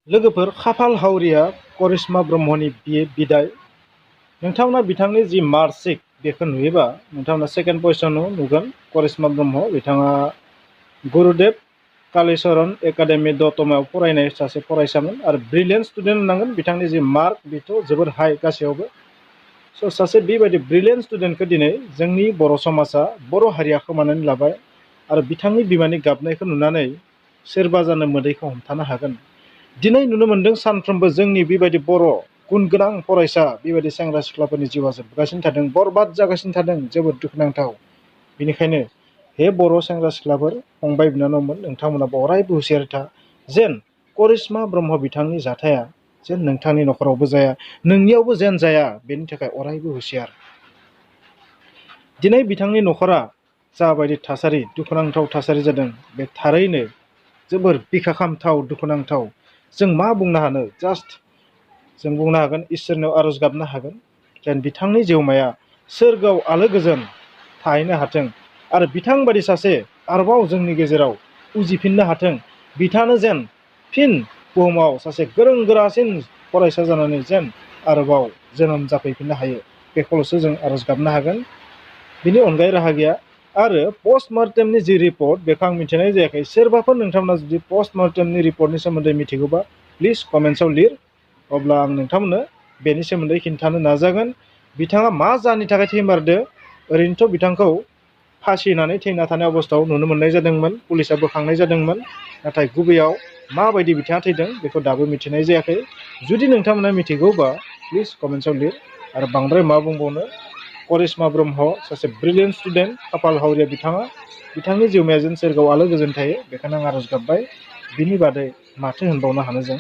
लोगोफोर खाफाल हावरिया करिश्मा ब्रह्मनि बिदाय नोंथांमोना बिथांनि जि मार्कशीट बेखौ नुयोबा नोंथांमोना सेकेन्ड पजिशनाव नुगोन करिश्मा ब्रह्म बिथाङा गुरुदेव कालीचरण एकाडेमि दतमायाव फरायनाय सासे फरायसामोन आरो ब्रिलियन्ट स्टुडेन्ट होननांगोन बिथांनि जि मार्क बेथ' जोबोर हाई गासैयावबो स' सासे बेबायदि ब्रिलियन्ट स्टुडेन्टखौ दिनै जोंनि बर' समाजा बर' हारिया खोमानानै लाबाय आरो बिथांनि बिमानि गाबनायखौ नुनानै सोरबा जानो मोदैखौ हमथानो हागोन दिनै नुनो मोन्दों सानफ्रोमबो जोंनि बेबायदि बर' गुन गोनां फरायसा बेबायदि सेंग्रा सिख्लाफोरनि जिउआ जोबगासिनो थादों बरबाद जागासिनो थादों जोबोद दुखुनांथाव बेनिखायनो हे बर' सेंग्रा सिख्लाफोर फंबाय बिनानावमोन नोंथांमोनाबो अरायबो हुसियार था जेन करिश्मा ब्रह्म बिथांनि जाथाया जेन नोंथांनि न'खरावबो जाया नोंनियावबो जेन जाया बेनि थाखाय अरायबो हुसियार दिनै बिथांनि न'खरा जाबायदि थासारि दुखुनांथाव थासारि जादों बे थारैनो जोबोर बिखा खामथाव दुखुनांथाव जों मा बुंनो हानो जास्ट जों बुंनो हागोन इसोरनाव आरज गाबनो हागोन जेन बिथांनि जिउमाया सोरगोआव आलो गोजोन थाहैनो हाथों आरो बिथांबादि सासे आरोबाव जोंनि गेजेराव उजिफिननो हाथों बिथांनो जेन फिन बुहुमाव सासे गोरों गोरासिन फरायसा जानानै जेन आरोबाव जोनोम जाफैफिननो हायो बेखौल'सो जों आरज गाबनो हागोन बिनि अनगायै राहा गैया आरो पस्टमर्टेमनि जि रिपर्ट बेखौ आं मिथिनाय जायाखै सोरबाफोर नोंथांमोना जुदि पस्टमर्टेमनि रिपर्टनि सोमोन्दै मिथिगौबा प्लिज कमेन्ट्सआव लिर अब्ला आं नोंथांमोननो बेनि सोमोन्दै खिन्थानो नाजागोन बिथाङा मा जाहोननि थाखाय थैमारदो ओरैनोथ' बिथांखौ फासि होनानै थैना थानाय अबस्थायाव नुनो मोननाय जादोंमोन पुलिसा बोखांनाय जादोंमोन नाथाय गुबैयाव माबायदि बिथाङा थैदों बेखौ दाबो मिथिनाय जायाखै जुदि नोंथांमोना मिथिगौबा प्लिज कमेन्ट्सआव लिर आरो बांद्राय मा बुंबावनो करिश्मा ब्रह्म सासे ब्रिलियन्ट स्टुडेन्ट खाफाल हावरिया बिथांनि जिउमाया जेन सोरगोआव आलो गोजोन थायो बेखौनो आं आरज गाबबाय बिनि बादै माथो होनबावनो हानो जों